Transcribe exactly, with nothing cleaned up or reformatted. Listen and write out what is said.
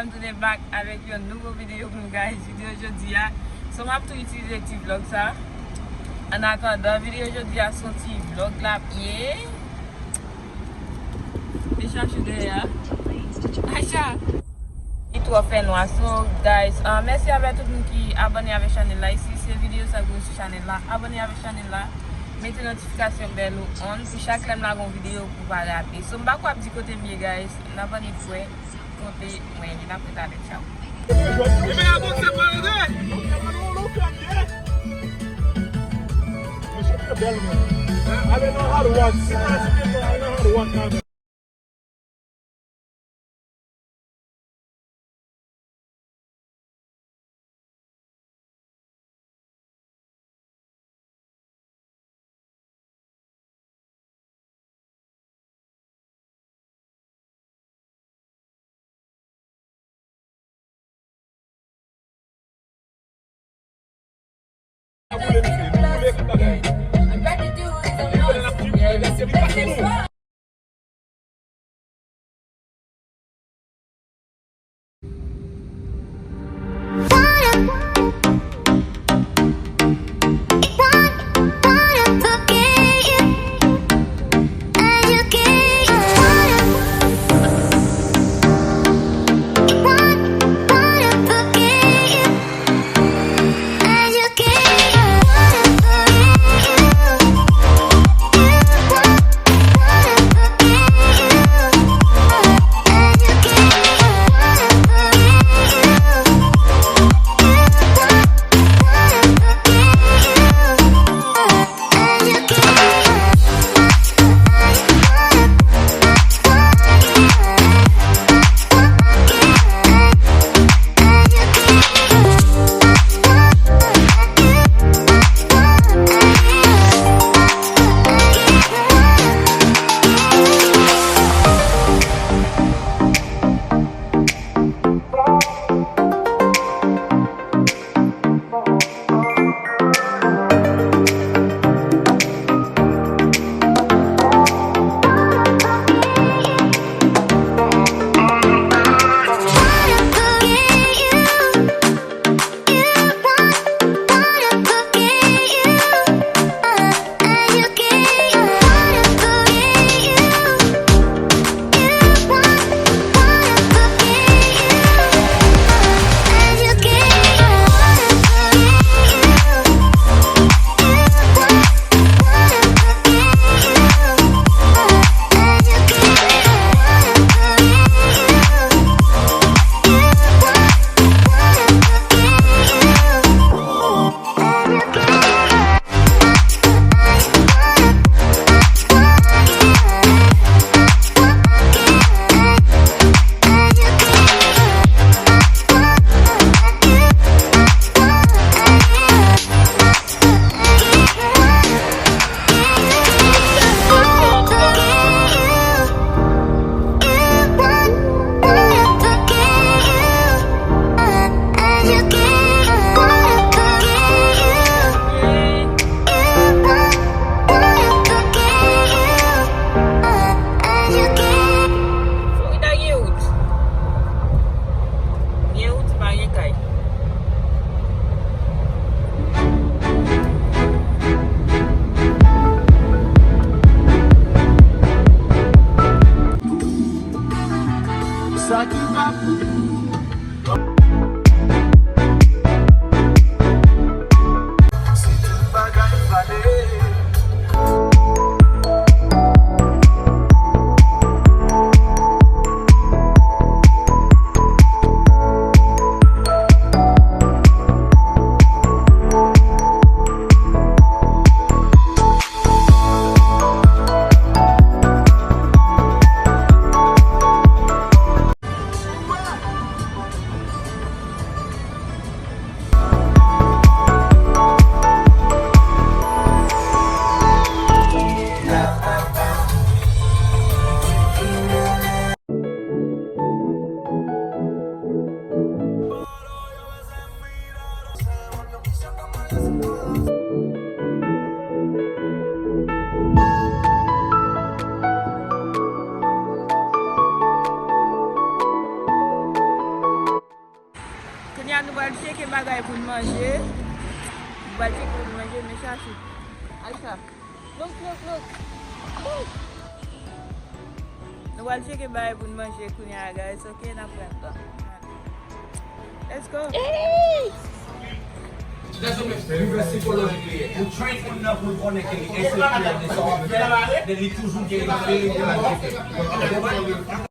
M tounen back avèk yon nouvo videyo pou nou, guys. Videyo jodi a, so m ap tou itilize ti vlog sa. An atandan, videyo jodi a se yon ti vlog l ap ye. Mechan chou dèyè a. Acha! Li twò fè nwa. So, guys, uh, mèsi avèk tout moun ki abòne avèk chanèl la. Si se videyo sa ou sou chanèl la, abòne avèk chanèl la. Mete notifikasyon bèl ou on pou chak lè m lage yon videyo pou w pa rate. So, m pa kwè ap di kote m ye, guys. N ap annik wè kote mwen ye. N ap ret avèk, tchaw. Ebyen, a bòksè pale de. Ale nan hard rock. Si pa sou kesyon, ale nan hard rock la. Florida gen wout. Gen wout, pa gen kay. Sa ki pa pou nou. Se tout bagay vale. Pral tcheke bagay pou n manje. Nou pral tcheke pou n manje, men chachou. Aisha. Look, look, look. Woo! Nou pral tcheke bagay pou n manje kounye a, guys. Ok, n ap pran tan. Let's go. Hey! Ou train moun nan pou l konnen ke li ensekirè de sa w ap fè, men li toujou gen yon feeling pou l al tcheke. Ou konprann?